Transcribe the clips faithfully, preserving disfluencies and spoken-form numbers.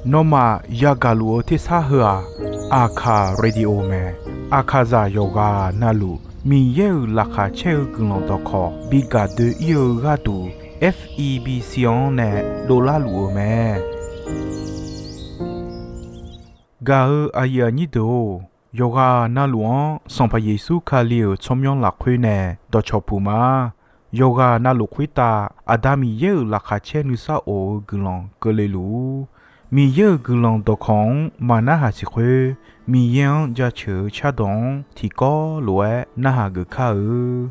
Nawmaf yagaq luf-eu tersar heu-aq, Aqkaq Radio mae. Aqkaqzaq yawqghaq navluf Miqyaer-euq laqkhaq caer-eu guiqlanq dawqkawq bi gaq doe-ir-eu gharduq, F E B C-anr nae dovlar luf-euq mae. Gaq-eu aqyuif aqnyir deuq-or, yawqghaq navluf-anr Sanqpaq Yeqsur Kali-euq tsawrmyanr lafkhoer nae dawqcawq puq ma. Yawqghaq navluf khoertav Aqda Miqyaer-euq laqkhaq caer nuisar of-eu guiqlanq keuvle luf-ur. Miqyaer-euq guiqlanq dawqkawq-anr maqnarhaq siq khoer, Miqyaer-anr jaceuq-eu cardawq-anr tiqkawv lof-aer narhaq geuf kar-eu.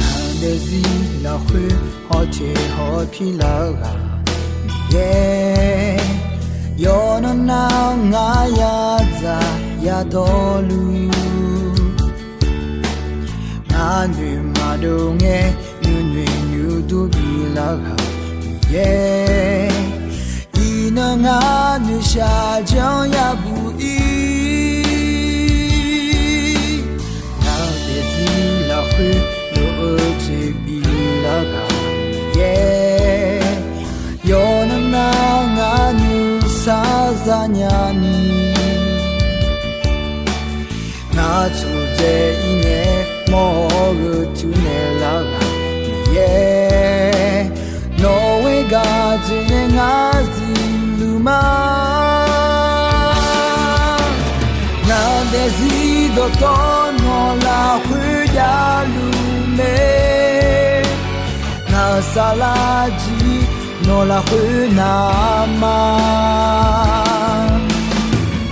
Ngaq daefzir lafkhoer hawteq hawpir lar-eu ghaq Miqyaer, yawqnan nar ngar yadzaq yadawrluf, ngar noeq maqdov ngae nuinoeq nuidur bilar ghaq Miqyaer, iqnan ngar noeqshaq janr yabuq ir. Ngaq daefzir lafkhoer lof-eu jeq bilar ghaq Miqyaer, yawqnan nar ngar nuisar zanya ni, ngar tsudzae ir ngae mawr-eu teunaeq lar ghaq Miqyaer, nawq-euq gaq jeq nae ngar zifluf ma. Ngaq daefzir dawqtawvluf nawq lafkhoer javluf mae. Ngaq-euq saflar jir nawq lafkhoer navma,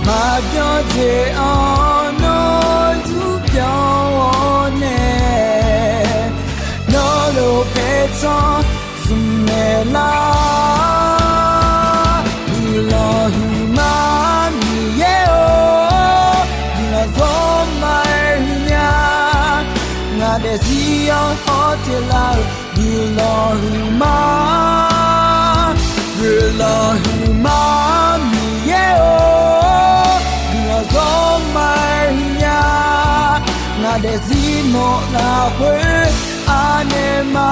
maqbyan jeq-anr nawr zurpyanr-awr nae, nawr lof paertsanr zmq naeq lar. Guiqlanq huiqma Miqyaer-or, guiqlanq zawrma-aer huiqnya. Ngaq daefzir-anr hawteq lar-eu guiqlanq huiqma, guiqlanq huiqma Miqyaer-or, guiqlanq zawrma-aer huiqnya. Ngaq daefzir nawq lafkhoer anaeq ma.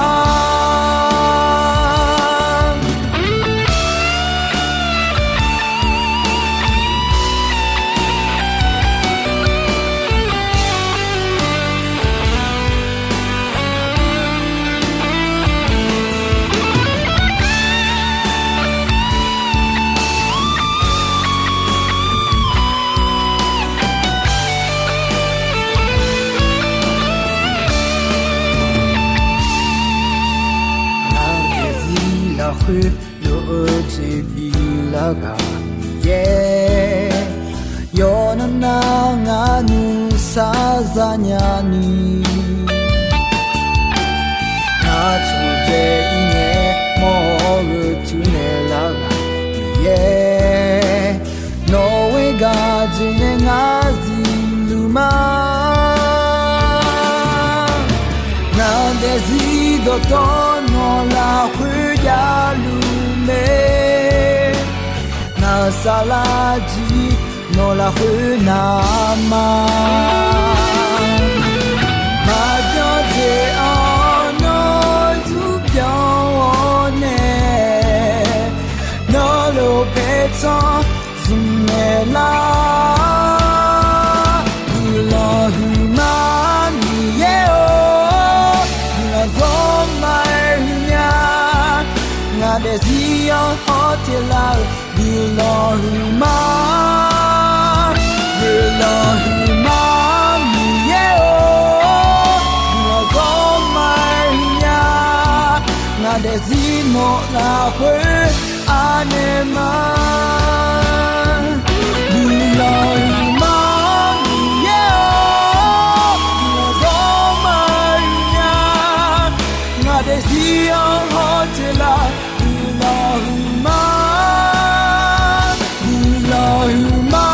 Ngaq daefzir lafkhoer lof-eu jeq bilar ghaq Miqyaer, yawqnan nar ngar nuisar zanya ni, ngar tsudzae ir ngae mawr-eu teunaeq lar ghaq Miqyaer, nawq-euq gaq jeq nae ngar zifluf ma. Ngaq daefzir dawqtawvluf nawq lafkhoer javluf mae. Ngaq-euq saflar jir nawq lafkhoer navma, maqbyan jeq-anr nawr zurpyanr-awr nae, nawr lof paertsanr zmq naeq lar. Guiqlanq huiqma Miqyaer-or, guiqlanq zawrma-aer huiqnya. Ngaq daefzir-anr hawteq lar-eu guiqlanq huiqma, guiqlanq huiqma Miqyaer-or, guiqlanq zawrma-aer huiqnya. Ngaq daefzir nawq lafkhoer anaeq ma. Guiqlanq huiqma Miqyaer-or, guiqlanq zawrma-aer huiqnya. Ngaq daefzir-anr hawteq lar-eu guiqlanq huiqma, guiqlanq huiqma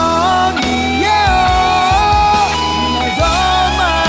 Miqyaer-or, guiqlanq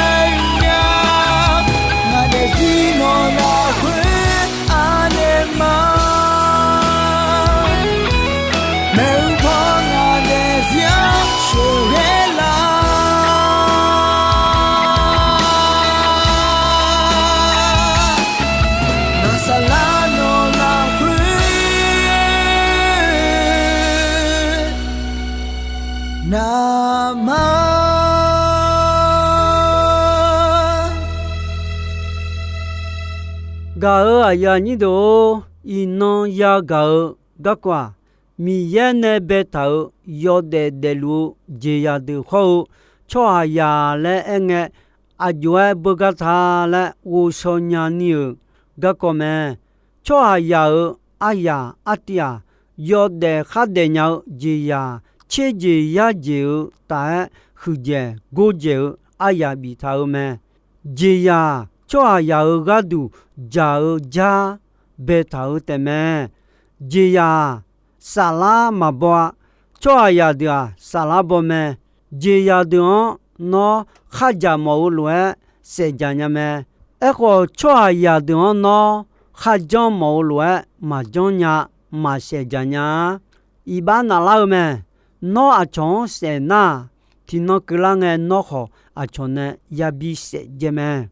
Gaq-euq aqyuif aqnyir deuq-or, iqnan yagaq-eu garkawv-aq, Miqyaer nae baetaq-euq yawdaef daefluf-eu jeqzaq deuq hawr-eu, tsawrhaqzaq laer aerngae, aqjox-aer beugar ta laer ghovshaw nyani-euq garkawv mae. Tsawrhaqzaq-euq aryaq artiv-aq, yawdaef khardaef nya-eu jeqzaq tserjeq yarjeq-eu taf-aer huiqdzaeq gordzaeq-eu aryaq biftaq-eu mae. Jeqzaq tsawrhaqzaq-euq gharduq dzaq-eu jar baetaq-eu taefmae. Jeqzaq-aq, saflar maqbaw-a. Tsawrhaqzaq deuq-aq, saflar baw mae. Jeqzaq deuq-anr nawr khardzaq mawf-eu lof-aer saefdzaq nya mae. Aerkhawf, tsawrhaqzaq deuq-anr nawr kharjanr mawf-eu lof-aer maqjanr nya, maqsaef dzaq nya-a. Iqbax naflar-eu mae. Nawr aqcawq-anr saef nar-aq, tiqnan keuvlar ngae nawr khawf aqcawq nae yabi saef dzae mae.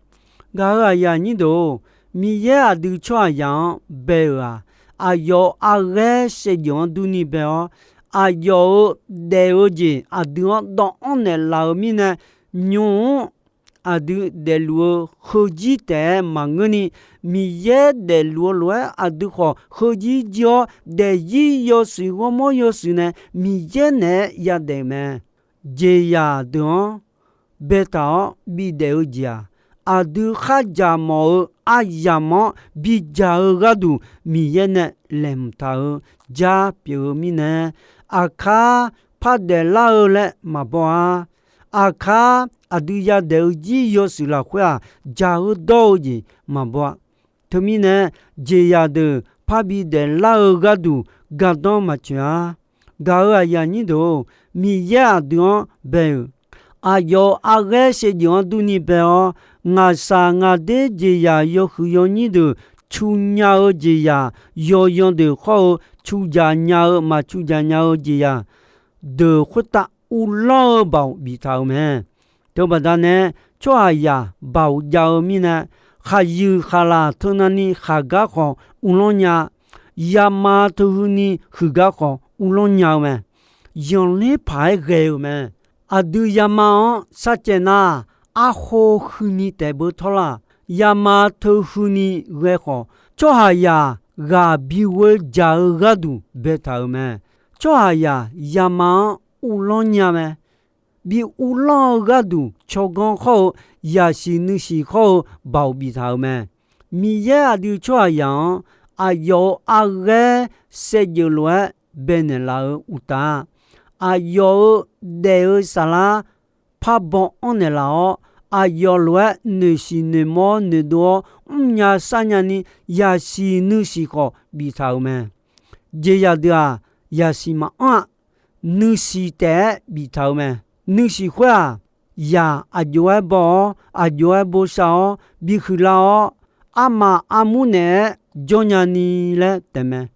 Gaq-euq aqyuif aqnyir deuq-or, Miqyaer aqdui tsawrhaqzaq-anr bae-euq-aq, aqyawf-euq arghaer saevdzeuf-anr durni bae-awr, aqyawf-euq daef-eu jeq aqdui-anr dawvanr naeqlaf-eu mirnae, nymq-mr aqdui daefluf-eu heuzir taef-aer maqngeurni, Miqyaer daefluf-eu lof-aer aqdui khawf heuzir jir-awr, daefzir yawshuif ghawrmawr yawshuif nae Miqyaer naeq-aer yadaef-euq mae. Jeqzaq deuq-anr baetaq-awr bidaef-eu jeq-aq, aqdui khardzaq mawf-eu aryamq-anr bidzaq-eu gharduq Miqyaer nae laeqhmq taq-eu jar pyeuf-eu mirnae, aqkar par daeflar-eu laer maqbaw-a. Aqkar aqdui yadaef-eu jir yawshuif lafkhoer-aq, dzaq-eu dawr-eu jeq maqbaw-a. Teumirnae, jeqzaq deuq parbi daeflar-eu gharduq gardanr maqtsoeq-a. Gaq-euq aqyuif aqnyir deuq-or, Miqyaer aqdui-anr bae-euq, aqyawf-euq arghaer saevdzeuf-anr durni bae-awr, ngaqshaq ngaqder jeqzaq yawhuiq yawnyir deuq cu nya-eu jeqzaq, yawqyan deuq hawr-eu cu dzaq nya-eu maqcu dzaq nya-eu jeqzaq deuq khoertav uvlanr-eu baoq biftaq-euq mae. Teubaqda nae, tsawrhaqzaq baoq jav-eu mirnae, khaqyuif khaqlaq teunavni khaqgar khawf uvlanr nya, yama teuhuini huiqgar khawf uvlanr nya-eu mae. Yanqler paq-aer ghae-euq mae. Aqdui yama-anr sharcaev nar, arkhof huini taef beu tawrlar, yama teuhuini ghae khawf, tsawrhaqzaq ghaq bi ghoe dzaq-eu gharduq baetaq-euq mae. Tsawrhaqzaq yama-anr uvlanr nya mae. Bi uvlanr-eu gharduq tsawrganr hawr-eu, yasiq nuisiq hawr-eu baoq biftaq-euq mae. Miqyaer aqdui tsawrhaqzaq-anr aqyawf-euq arghaer saevdzeuf lof-aer baenaeq laf-eu uqtaf, aqyawf-euq daef-eu saflar parbaw anr naeqlaf-awr, aqyawf lof-aer noeqsiq noeqmawr noeqdov-awr mrnya sarnya ni yasiq nuisiq khawf biftaq-euq mae. Jeqzaq deuq-aq, yasiq maqanr-a. Nuisiq taef-aer biftaq-euq mae. Nuisiq khoer-aq, zaq aqjox-aer baw-awr, aqjox-aer bosav-awr, bihuiqlar-awr, armaf armur naeq-aer jawrnya ni laer taefmae.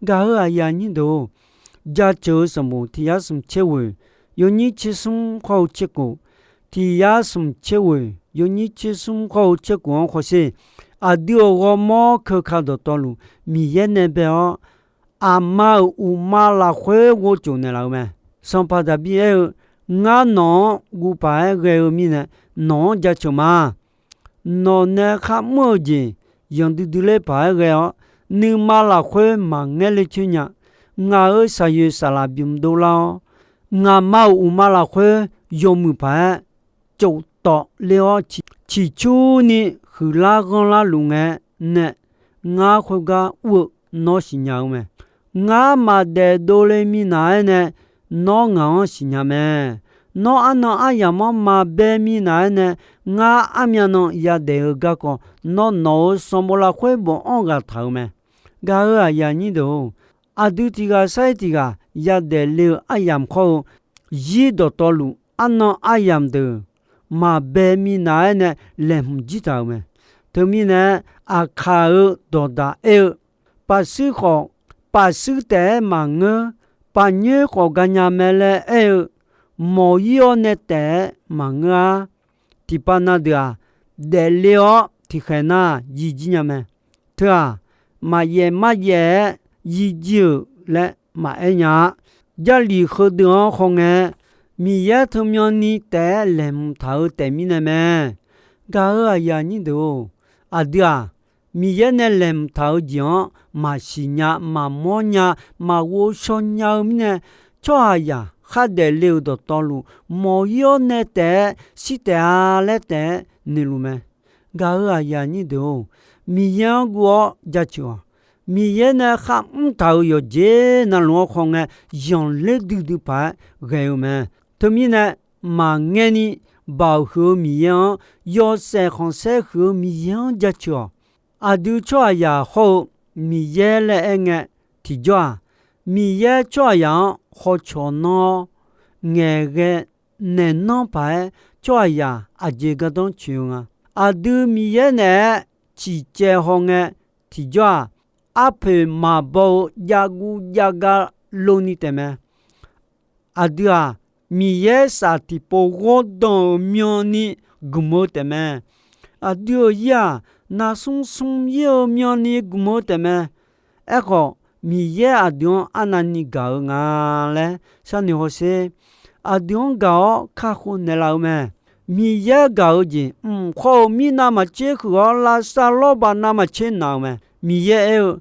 Gaq-euq aqyuif aqnyir deuq-or, Jaceuq-eu sanqbof tiq yar smq tser ghoeq, yawnyir tser smr khawr-eu tser kof, tiq yar smq tser ghoeq yawnyir tser smr khawr-eu tser kof-anr hawsher. Aqdui-euq ghawrmawr keuka dawqtawvluf Miqyaer nae bae-awr, aqma-euq uqma lafkhoer ghovcof naeqlaf-eu mae. Sanqpaq Daqbir aer-eu, Ngar nawq-anr guvpaq-aer ghae-eu mirnae, nawq-anr jaceuq ma. Nawq nae kharmr-eu jeq yanqdui dui ler paq-aer ghae-awr, nuima lafkhoer maqngaer ler coer nya. Ngaq-euq shaqyoeq saqlaq bymq dovlar-awr, ngaqma-euq uqma lafkhoer yawmuiq paq-aer tsofdawf ler-awr, ciqcurni huiqlar ghanrlar luf ngae nae, ngar khoergar ur-eu nawr siqnya-eu mae. Ngar maqdaef dovle minav-aer nae, nawr ngaq-anr siqnya mae. Nawr arnan aryamq-anr maqbae minav-aer nae, ngar armyan nan yadaef-eu garkawv nawr nawq-euq sanqbof lafkhoer bofanr ghaq taq-eu mae. Gaq-euq aqyuif aqnyir deuq-or, aqdui tiq ghaq sar-ir tiq ghaq yadaef le-eu aryamq khawr-eu, zir dawqtawvluf arnan aryamq deuq maqbae minav-aer nae laeqhmq jir taq-euq mae. Teumirnae, Aqkaq-euq dawqdaq aer-eu, Pafshuir khawf, pafshuir taef-aer maqngeur, pafnyoer khawf ganya mae laer aer-eu, mawq-ir-awr nae taef-aer maqngeur-ar. Tiqpav na deuq-aq, daefle-awr tiqkhaeq nar yijir nya mae. Teu-aq, maqyaef maryaef-aer yijir-euq laer maqaer nya-a. Jarlif heudeuq-anr hawngae, Miqyaer teumyanni taef-aer laeqhmq taq-eu taef mirnae mae. Gaq-euq aqyuif aqnyir deuq-or, aqdui-aq, Miqyaer nae laeqhmq taq-eu jeq-anr maqsiq nya, maqmawr nya, maqghovshaw nya-eu mirnae, tsawrhaqzaq khardaef le-euq dawqtawvluf, mawq-ir-awr nae taef-aer shir taef-a laer taef-aer noeqluf mae. Gaq-euq aqyuif aqnyir deuq-or, Miqyaer-anr guv-awr jaceuq-awq. Miqyaer nae kharmr taq-euq yawqjeq navluf-anr khawf ngae, zanqler duidui paq-aer ghae-eu mae. Teumirnae, maqngaeq ni, Baoq huiq-eu Miqyaer-anr, yawshaef khanqsaer huiq-eu Miqyaer-anr jaceuq-awq. Aqdui tsawrhaqzaq hawr-eu Miqyaer laer aerngae, tiqjawr-aq, Miqyaer tsawrhaqzaq-anr hawcawq nanr-awr, ngaeqghae naeq nanr paq-aer tsawrhaqzaq aqjeq gardanr coeq-eu nga. Aqdui Miqyaer naeq-aer ciqcaev hawngae, tiqjawr-aq, arpoeq maqbaw-eu javguv javga lov ni taefmae. Aqdui-aq, Miqyaer saf tiqpov ghawrdanq-euq myanni gmq-eu taefmae. Aqdui-euq ir-aq, navsmr smr ir-eu myanni gmq-eu taefmae. Aerkhawf, Miqyaer aqdui-anr arnavni gaq-eu nga laer sharnoeq hawsher. Aqdui-anr gaq-awr kakhof naeqlaf-eu mae. Miqyaer gaq-eu jeq mq khawr-eu mirnav maqtser huiq-awr, lavsav lawrbaq navmaqtser naq-euq mae. Miqyaer aer-eu,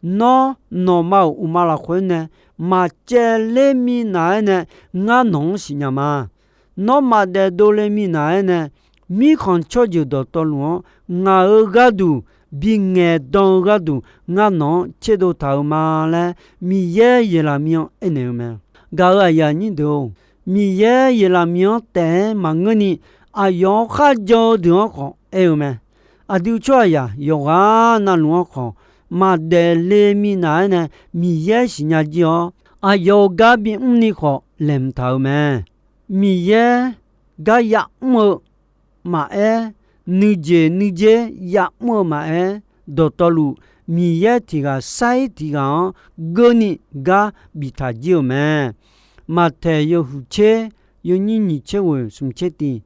Nawr, nawqma-euq uqma lafkhoer nae maqcaevler minav-aer nae ngar nawq-anr siqnya ma. Nawr maqdaef dovle minav-aer nae, mirkhanq tsawrjeuq dawqtawvluf-anr ngaq-euq gharduq bingaeq dan-eu gharduq ngar nawq-anr tserdov taq-euq ma laer, Miqyaer Yeqlaqmir-anr aernaeq-eu mae. Gaq-euq aqyuif aqnyir deuq-or, Miqyaer Yeqlaqmir-anr taef-aer maqngeurni, aqyawf-anr kharjan-eu deuq-anr khawf aer-eu mae. Aqdui tsawrhaqzaq yawqghaq navluf-anr khawf, maqdaef le minav-aer nae Miqyaer siqnya jir-awr, aqyawf-euq gar bimr ni khawf laeqhmq taq-eu mae. Miqyaer gar yamr-eu maqaer, nuijeq nuidzer yamr-eu maqaer, dawqtawvluf Miqyaer tiq ghaq sair tiq ghaq-anr geurni gar biftaq jir-euq mae. Maqtaeq yawhuiq tser yawnyir nyiq tser ghoeq smq tser tiq,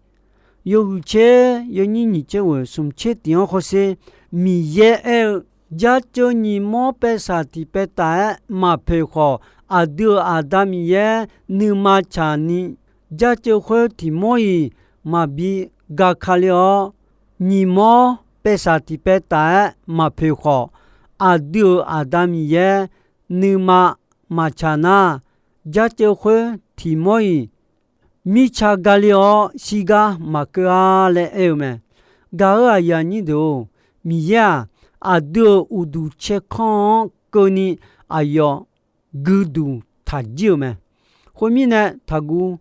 yawhuiq tser yawnyir nyiq tser ghoeq smq tser tiq-anr hawsher. Miqyaer aer-eu, Jaceuv nyiq mawr paev saq tiq paev taf-aer maqpoeq khawf, aqdui-euq Aqda Miqyaer nuima tsaq ni, jaceuv khoer tiq mawr-iq maqbi gaka le-awr, nyiq mawr paev saq tiq paev taf-aer maqpoeq khawf, aqdui-euq Aqda Miqyaer nuima maqtsaq nar, jaceuv khoer tiq mawr-iq mirtsa gale-awr shirgar maqkeuv-a laer aer-eu mae. Gaq-euq aqyuif aqnyir deuq-or, Miqyaer-aq, aqdui-euq uqduq caerkanr-anr keuvni aqyawf guiduq taq jir-euq mae. Khoermirnae, taqguv.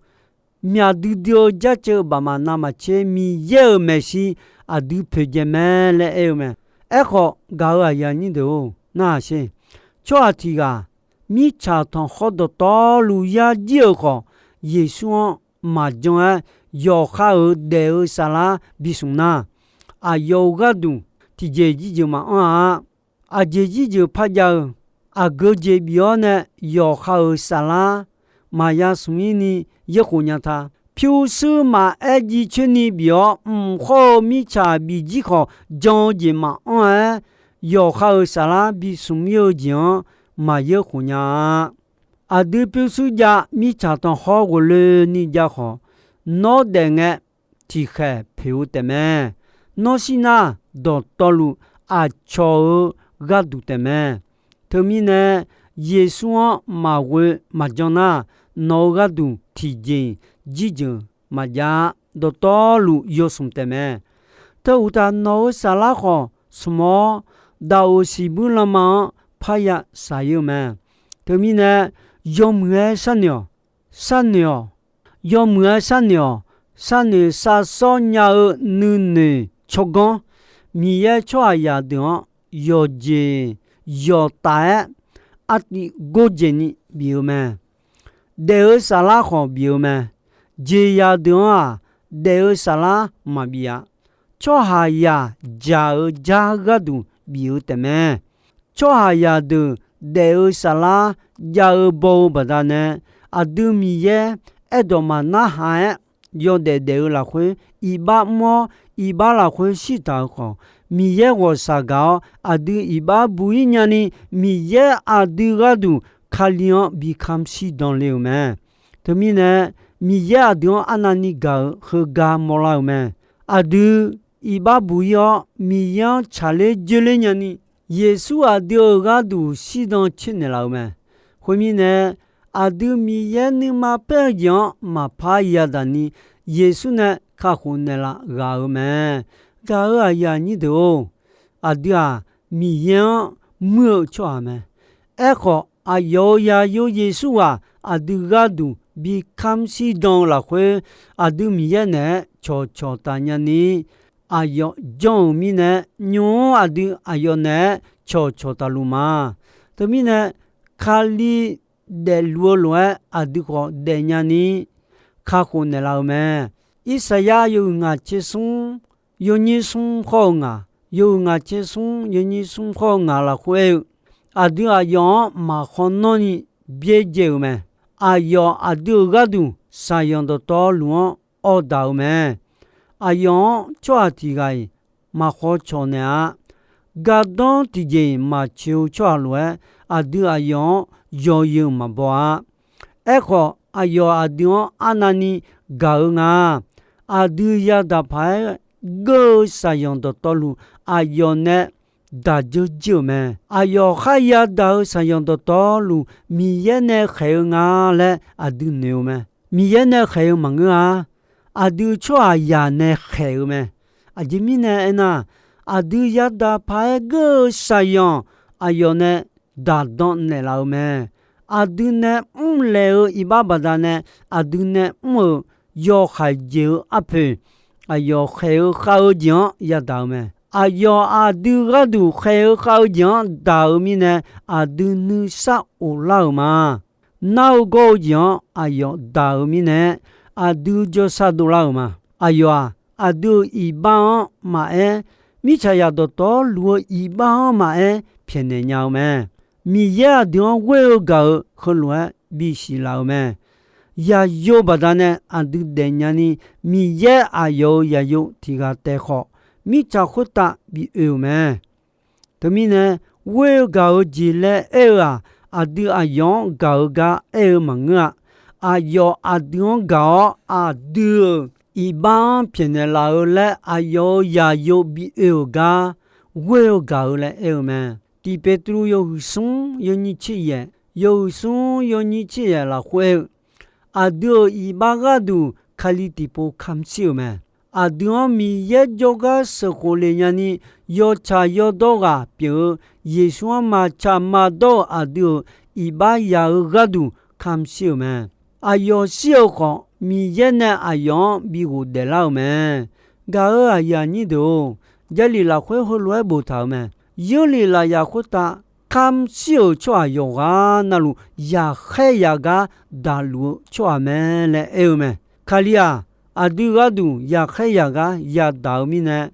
Myaq duidui-eu jaceuv baqmaq navmaqtser Miqyaer-euq maeqshi aqdui poeqdzaeq mae laer aer-eu mae. Aerkhawf, gaq-euq aqyuif aqnyir deuq-or, narhaq sher. Tsawrhaq tiq ghaq mirtsaq tanqkhawr dawqtawvluf yar jir-euq khawf, Yeqsur-anr maqjan-aer, yawqha-euq daef-eu saflar bismq nar, aqyawf-euq gharduq tiqjeq jirjeuq maqanr-a. Aqjeq jirjeuq par jav-eu, aqgeu jeq bif-awr nae yawqha-euq saflar maqya smq-ir ni yaerkhof nya ta. Pyurshuir maqaer jiv coer ni bif-awr, mq khawr-eu mirtsaq bif jir khawf, jan-eu jeq maqanr-aer, yawqha-euq saflar bismq-ir-eu jeq-anr maqyaer khof nya-a. Aqdui pyurshuir jav mirtsaq tanqkhawr ghofle ni jav khawf, nawr daef ngae tiqkhaeq poeq-eu taefmae. Nawr shir nar, dawqtawvluf aqcawq-euq gharduq taefmae. Teumirnae, Yeqsur-anr maqghoe maqjan nar, nawq-euq gharduq tiqjeq-iq jirjeuq maqjav-a. Dawqtawvluf yawsmq taefmae. Teu uqtaf, nawq-euq saflar khawf smq-awr, daqoq siqbuir lanma-anr parya shaq-ir-eu mae. Teumirnae, yawmuiq-aer sharnoeq-awq. Sharnoeq-awq. Yawmuiq-aer sharnoeq-awq. Sharnoeq sharshawr nya-eu nuinoeq tsawrganr, Miqyaer tsawrhaqzaq deuq-anr yawqjeq yawqtaf-aer artiv gordzaeq ni bif-eu mae. Daef-eu saflar khawf bif-eu mae. Jeqzaq deuq-anr-aq, daef-eu saflar maqbif-a. Tsawrhaqzaq jaq-eu jar gharduq bif-eu taefmae. Tsawrhaqzaq deuq daef-eu saflar jav-eu baw-eu baqdanae, aqdui Miqyaer aerdawq maqnarhaq-aer, yawdaef daef-eu lafkhoer iqbax mr-awr, iqbax lafkhoer shirtaq-euq khawf, Miqyaer ghawqshaq gaq-awr aqdui iqbax buq-ir nyani, Miqyaer aqdui gharduq Kali-anr bi kamq shirdan le-euq mae. Teumirnae, Miqyaer aqdui-anr arnavni gaq-euq heugar mawrlar-euq mae. Aqdui iqbax buq-ir-awr, Miqyaer-anr tsaqler joerler nyani, Yeqsur aqdui-euq gharduq shirdan coer naeqlaf-euq mae. Khoermirnae, aqdui Miqyaer nuima paer-eu jeq-anr maqpar yadaq ni, Yeqsur nae kakhof naeqlaf ghaq-euq mae. Gaq-euq aqyuif aqnyir deuq-or, aqdui-aq, Miqyaer-anr muir-eu tsawrhaq mae. Aerkhawf, aqyawf-euq zaqyo Yeqsur ghaq aqdui gharduq bi kamr shirdan-eu lafkhoer, aqdui Miqyaer naeq-aer cawqcawq taf nyani, aqyawf janr-euq mirnae, nymq-mr aqdui aqyawf naeq-aer cawqcawq tafluf ma. Teumirnae, Kali daefluf-eu lof-aer aqdui khawf daefnya ni kakhof naeqlaf-euq mae. Irsaqyar yawhuiq ngaq tser smr yawnyir smr khawr-eu ngaq, yawhuiq ngaq tser smr yawnyir smr khawr-eu ngaq lafkhoer aer-eu, aqdui aqyawf-anr maqkhawr nanrni byaerdzae-euq mae. Aqyawf aqdui-euq gharduq shaqzanq dawqtawvluf-anr awrdaq-euq mae. Aqyawf-anr tsawrhaq tiq ghaq-iq maqkhawr cawq naeq-a. Gardanr tiqjeq-iq maqtsoeq-eu tsawrhaq lof-aer, aqdui aqyawf-anr yawzeu maqbaw-a. Aerkhawf, aqyawf aqdui-anr arnavni gaq-eu nga. Aqdui yadaq paq-aer geur-eu shaqzanq dawqtawvluf, aqyawf nae daq dzeur jir-euq mae. Aqyawf khar yadaq-eu shaqzanq dawqtawvluf, Miqyaer nae khaeq-eu nga laer aqdui noeq-eu mae. Miqyaer nae khaeq-eu maqngeur-a. Aqdui tsawrhaqzaq nae khaeq-eu mae. Aqjeq mirnae aernar, aqdui yadaq paq-aer geur-eu shaqzanq aqyawf nae daqdan naeqlaf-eu mae. Aqdui nae mrlaeq-eu iqbax baqdanae, aqdui nae mr-euq yawhaiq jeq-eu arpoeq, aqyawf khaeq-eu khav-eu jeq-anr yadaq-eu mae. Aqyawf aqdui gharduq khaeq-eu khav-eu jeq-anr daq-eu mirnae, aqdui nuisar of lar-euq ma. Nar-eu gawr-eu jeq-anr aqyawf daq-eu mirnae, aqdui jawrsar dovlar-euq ma. Aqyawf-aq, aqdui-euq iqbax-anr maqaer, mirtsaqzaq dawqtawvluf-eu iqbax-anr maqaer pyaeqnaeq nya-eu mae. Miqyaer aqdui-anr ghoer-eu gaq-euq heulof-aer bisiq laf-eu mae. Zaqyo baqdanae aqdui daefnya ni, Miqyaer aqyawf-euq zaqyo tiq ghaq taef khawf, mirtsaq khoertav bi oe-euq mae. Teumirnae, ghoer-eu gaq-eu jeq laer aer-eu-aq, aqdui aqyawf-anr gaq-eu gar aer-eu maqngeur-a. Aqyawf aqdui-anr gaq-awr, aqdui-euq iqbax-anr pyaeqnaeq laf-eu laer aqyawf-euq zaqyo bi oe-euq gar ghoer-eu gaq-eu laer aer-eu mae. Tiq Petru yawhuiq smr yawnyir tser yaef, yawhuiq smr yawnyir tser yaef lafkhoer aer-eu, aqdui-euq iqbax gharduq Kali tiqpov kamq shir-euq mae. Aqdui-anr Miqyaer jawrgar sheuqkhof le nyani, yawtsaq yawdawr ghaq pyeuf-eu Yeqsur-anr maqtsaq maqdawr-euq aqdui-euq iqbax yaq-eu gharduq kamq shir-euq mae. Aqyawf shir-eu khawf, Miqyaer nae aqyawf-anr bi ghofdaef lar-euq mae. Gaq-euq aqyuif aqnyir deuq-or, Jarlif lafkhoer heulof-aer boftaq-euq mae. Yeurlif lafyaq khoertav kamq shir-euq tsawrhaq yawqghaq navluf, yaqkhaer yaq gar daqluf-eu tsawrhaq mae laer aer-eu mae. Kali-aq, aqdui gharduq yaqkhaer yaq gar yadaq-eu mirnae,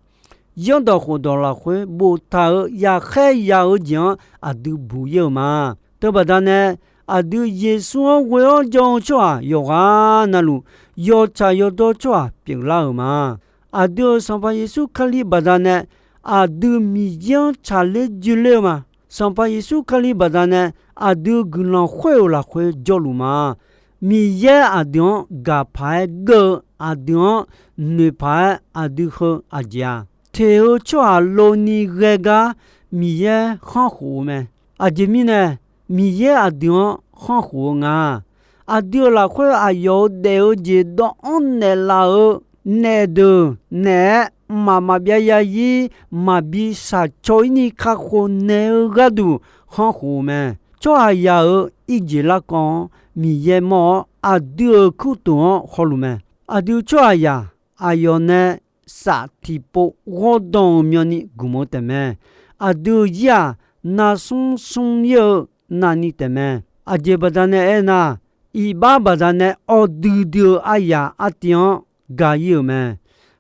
Zanrdawq khofdawq lafkhoer boftaq-euq yaqkhaer yaq-eu jeq-anr aqdui buq-ir-euq ma. Teubaqda nae, aqdui Yeqsur-anr ghoe-awr jan-eu tsawrhaq yawqghaq navluf, yawtsaq yawdawr tsawrhaq pyeuflar-euq ma. Aqdui-euq Sanqpaq Yeqsur Kali baqdanae, aqdui Miqyaer-anr tsaqler joeler-eu ma. Sanqpaq Yeqsur Kali baqdanae, aqdui guiqlanq khoer-euq lafkhoer jawrluf ma. Miqyaer aqdui-anr gaq paq-aer geur-eu, aqdui-anr noeq paq-aer aqdui heu aqjeq-aq, teq-eu tsawrhaq lov ni ghae gar Miqyaer khanrkhof-eu mae. Aqjeq mirnae, Miqyaer aqdui-anr khanrkhof-eu nga. Aqdui-euq lafkhoer aqyawf-euq daef-eu jeq dawv-anr naeqlaf-eu naef deuq naeq-aer, mqmaq maqbyav zarzir maqbi shaqcaw-ir ni kakhof naeq-eu gharduq khanrkhof-eu mae. Tsawrhaqzaq-euq irjeq larkawv-anr Miqyaer mawr-awr, aqdui-euq kurtof-anr hawluf mae. Aqdui tsawrhaqzaq aqyawf nae saf tiqpov ghawrdanq-euq myavni gmq-eu taef mae. Aqdui-euq zir-aq, navsmr smr-ir-eu navni taef mae. Aqjeq baqdanae aernar, iqbax baqdanae awqduidui-eu aryaq artiv-anr ga-ir-euq mae.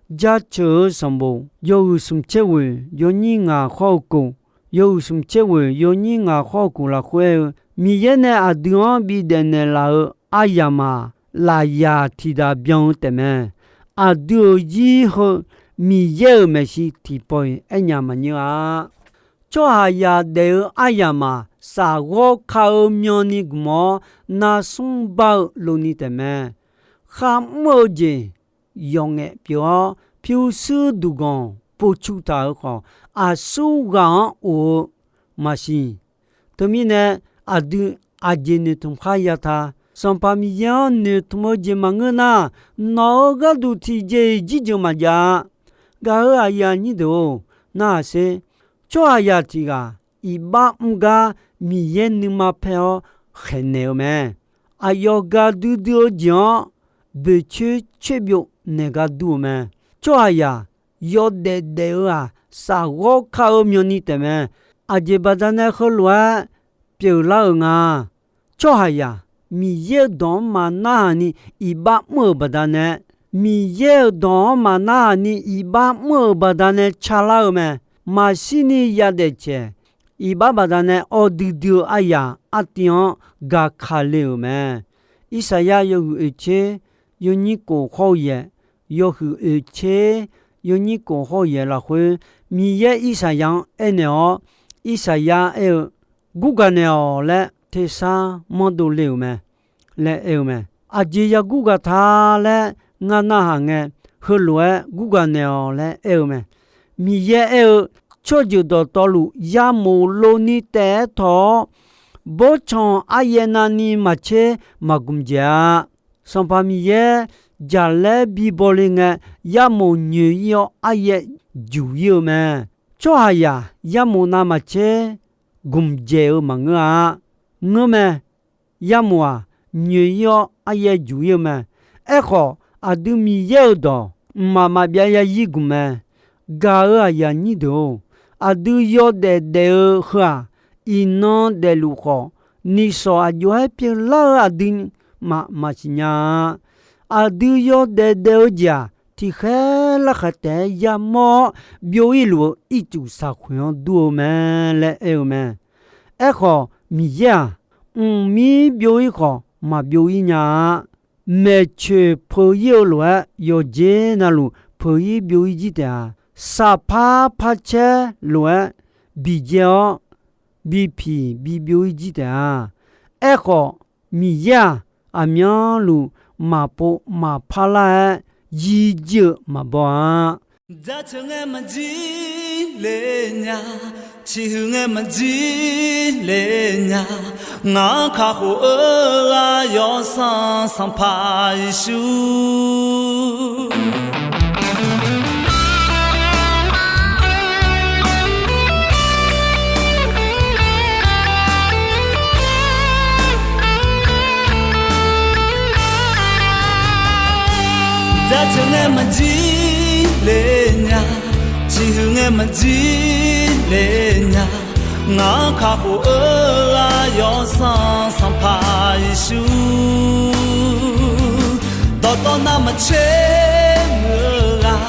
Jaceuq-eu sanqbof yawhuiq smq tser ghoeq yawnyir ngaq khawr-eu kof, yawhuiq smq tser ghoeq yawnyir ngaq khawr-eu kof lafkhoer aer-eu, Miqyaer nae aqdui-anr bidaef naeqlaf-euq aryamq-aq, lafyaq tiqdaq byan-eu taef mae. Aqdui-euq zir heu Miqyaer-euq maeqshi tiqpawf-iq aernya maqnyeur-a. Tsawrhaqzaq daef-eu aryamq-aq, safghawr ka-eu myavni gmq-awr, navsmr bar-eu lov ni taef mae. Kharmr-eu jeq yawqngaef pyeuf-awr, pyurshuir duqganq povcu taq-euq khawf, aqsur ghaq-anr of-eu maqsiq. Teumirnae, aqdui aqjeq noeqtmq khar ya ta. Sanqpaq Miqyaer-anr noeqtmq-eu jeq maqngeur nar, nawq-euq gharduq tiqjeq-iq jirjeuq maqjav-a. Gaq-euq aqyuif aqnyir deuq-or, narhaq sher. Tsawrhaqzaq tiq ghaq iqbax mr gar Miqyaer nuima paer-awr khaeqnaeq-eu mae. Aqyawf gaq duidui-eu jeq-anr boeqcoer coer byov naeq gar dur-eu mae. Tsawrhaqzaq yawdaef daef-eu-aq, safghawr ka-eu myawqni taef mae. Aqjeq baqdanae heulof-aer pyeuflar-euq nga. Tsawrhaqzaq Miqyaer-euq dawq-anr maqnarhaq ni iqbax mr-euq baqdanae, Miqyaer-euq dawq-anr maqnarhaq ni iqbax mr-euq baqdanae calar-eu mae. Maqshirni yadaef caeq, iqbax baqdanae awv duidui-eu aryaq artiv-anr gaq kale-euq mae. Irsaqyar yawhuiq oeq tser yawnyir kof hawr-eu yaeq, yawhuiq oeq tser yawnyir kof hawr-eu yaeq lafkhoer, Miqyaer Irsaqyar-anr aernaeq-awr, Irsaqyar aer-eu, Gurgaq naeq-awq laer tersar manrdov le-euq mae laer aer-eu mae. Aqjeq ya gurgaq ta laer ngar narhaq ngae, heulof-aer gurgaq naeq-awq laer aer-eu mae. Miqyaer aer-eu, tsawrjeuq dawqtawvluf yarmof lov ni taef-aer tawq-awr, bawrtsanq aryaer navni maqtser maqgmq dzaeq-a. Sanqpaq Miqyaer jaqlaer bibaw le ngae, yarmof nyoeq-ir-awr aryaer juq-ir-eu mae. Tsawrhaqzaq yarmof navmaqtser gmq dzaeq-eu maqngeur-a. Ngeurmae, yarmof-aq, nyoeq-ir-awr aryaer juq-ir-eu mae. Aerkhawf, aqdui Miqyaer-euq dawq mqmaq maqbyav ya yir gmq mae. Gaq-euq aqyuif aqnyir deuq-or, aqdui yawdaef daef-eu heu-aq, iqnan daefluf khawf, nishawq aqjox-aer pyeuflar-eu aqdui maf maqsiq nya-a. Aqdui yawdaef daef-eu jeq-aq, tiqkhaer larkhaq taef-aer yamawr-awr, byov-ir luf-eu ircuf saqkhoeq-anr dur-eu mae laer aer-eu mae. Aerkhawf, Miqyaer-aq, mqmir byov-ir khawf maqbyov-ir nya-a. Maeqtsoeq peuq-ir-eu lof-aer, yawqjeq navluf peuq-ir byov-ir jir taef-a. Saqpar parcaer lof-aer bijae-awr, bipiq bibyov-ir jir taef-a. Aerkhawf, Miqyaer-aq, aqmyanluf maqpov maqpar lar-aer, yir jir-eu maqbaw-a. Jaceuq ngae maqjir le nya, ciqhuiq ngae maqjir le nya, ngaq-anr kakhof-eu ghaq yawsanr Sanqpaq Yeqsur. Jaceuq ngae maqjir le nya, ciqhuiq ngae maqjir le nya, ngaq-anr kakhof-eu ghaq yawsanr Sanqpaq Yeqsur. Dawqtawv navmaqtser muiq-eu ghaq,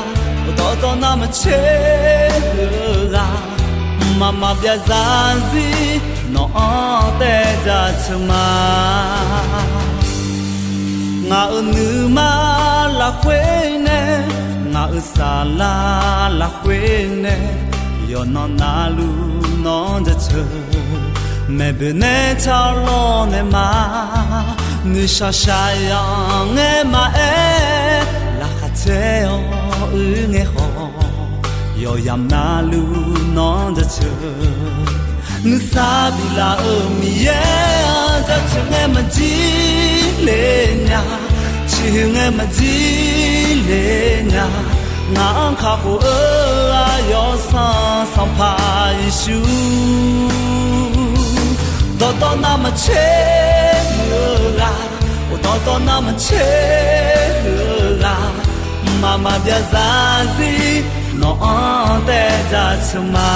dawqtawv navmaqtser muiq-eu ghaq, mqmaq maqbyav zarzir nawq-anr taev jaceuq ma. Ngaq-euq nuima lafkhoer nae, ngaq-euq saflar lafkhoer nae, yawqnan navluf nawr jaceuq. Maeqboeq nae tsarlawr naeq ma, noeqshaq shaqyamq ngae maqaer, laqkhaq caer-awr uir ngae khawf, yawqyamq navluf nawr jaceuq. Nuisar biflaf-euq Miqyaer-anr jaceuq ngae maqjir le nya, ciqhuiq ngae maqjir le nya, ngaq-anr kakhof-eu ghaq yawsanr Sanqpaq Yeqsur. Dawqtawv navmaqtser muiq-eu ghaq, dawqtawv navmaqtser muiq-eu ghaq, mqmaq maqbyav zarzir nawq-anr taev jaceuq ma.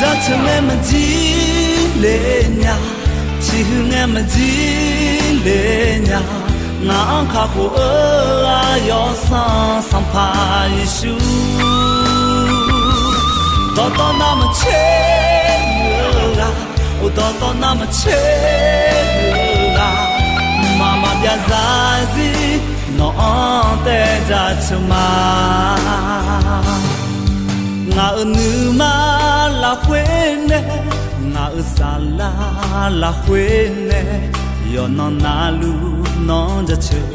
Jaceuq ngae maqjir le nya, ciqhuiq ngae maqjir le nya, ngaq-anr kakhof-eu ghaq yawsanr Sanqpaq Yeqsur. Dawqtawv navmaqtser-eu ghaq, uqdawq dawqtawv navmaqtser-eu ghaq, mqmaq maqbyav zarzir nawq-anr taev jaceuq ma. Ngaq-euq nuima lafkhoer nae, ngaq-euq saflar lafkhoer nae, yawqnan navluf nawq-anr jaceuq.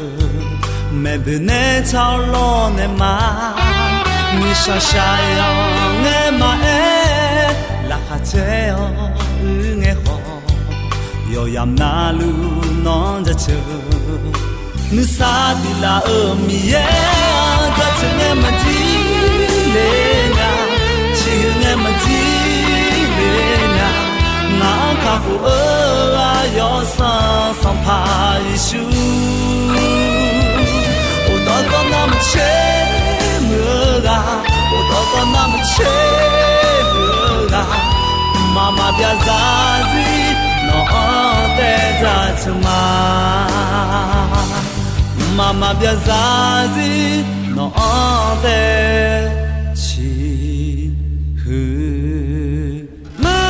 Maeqboeq nae tsawrlawr naeq ma, nuishaq shaqyanq ngae maqaer, laqkhaq caer-awr uir ngae khawf, yawqyamq navluf nawq-anr jaceuq. Nuisar biflaf-euq Miqyaer-anr jaceuq ngae maqjir le nya, ciqhuiq ngae maqjir le nya, ngaq-anr kakhof-eu aqyawf sanq Sanqpaq Yeqsur. Uqdawq dawqtawv navmaqtser muiq-eu ghaq, uqdawq dawqtawv navmaqtser muiq-eu ghaq, mqmaq maqbyav zarzir nawq-anr taev jaceuq ma. Mqmaq maqbyav zarzir nawq-anr taev ciqhuiq ma.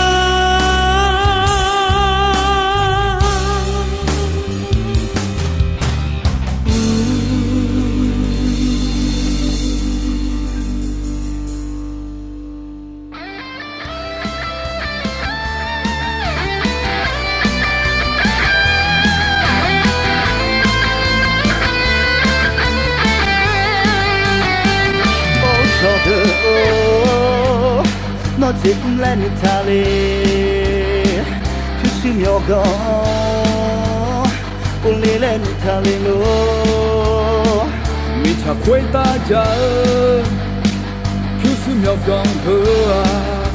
Or, sawqdeuq-or, nawr jeq mr laer noeqtaq le. Pyurshuir myawqganq-anr povle laer noeqtaq le lor. Mirtsaq khoertav jaq-eu pyurshuir myawqganq heu-aq,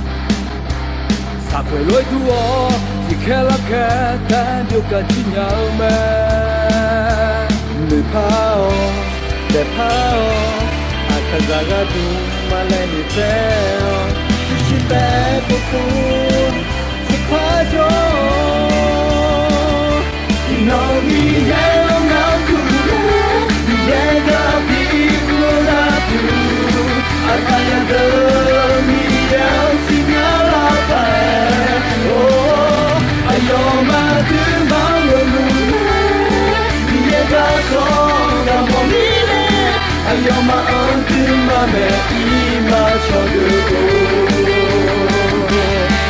saqkhoeq lof-aer dur-awr tiqkhaer larkhaer taef-aer byov gaq jir nya-eu mae. Noeqpar-awq, daefpar-awq, aqkaqzaq gharduq maqlaeq noeqtsaev-awq. Pyurshuir taef-aer povpov tiqpar jawr-awq. Iqnan Miqyaer-anr ngar kur-eu, Miqyaer gar bi mr-eu gharduq, aqkaqzaq deuq Miqyaer-anr siqnya lar paq-aer, or, aqyawfmaf duimaf-anr ghawqluf, Miqyaer garkawv gaq mawf mirnae, aqyawfmaf-anr duimaf maeq-ir ma cawqdeuq-or.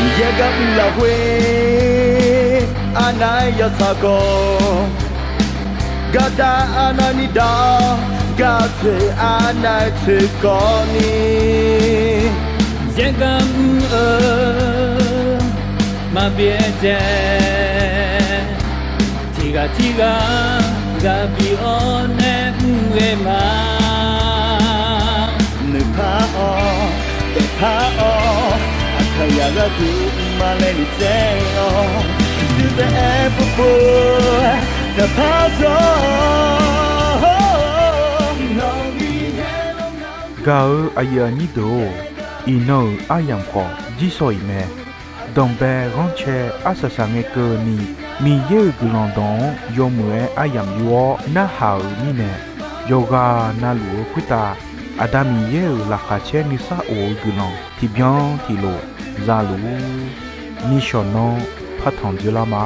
Miqyaer gar mr lafkhoer arnav-aer yawtsaq khawf, gardav arnavni dav-awr, gaq tsoeq arnav-aer tsoeq khawfni, Miqyaer gar mr-eu maqbyaerdzae. Tiqghaq tirghaq ghaq bi-awr nae mr ghae ma. Noeqpar-awr, daefpar-awr, aqkaqzaq gharduq maqlaeq noeqtsaev-awq. Pyurshuir taef-aer povpov-aer daefpar jawr-awq. Gaq-eu aqyuif aqnyir deuq-or, iqnan-euq aryamq khawf jirsawq iq mae. Danqbae ghanrcae arsaq saq ngae keuvni, Miqyaer-euq guiqlanq dawq-anr yawmuiq-aer aryamq yur-awr narhaq-euq mirnae, yawqghaq navluf-eu khoertav Aqda Miqyaer-euq laqkhaq caer nuisar of-eu guiqlanq tiqbyan tiqlof za luf-ur. Nishawq nanr partanq dzeurlar ma.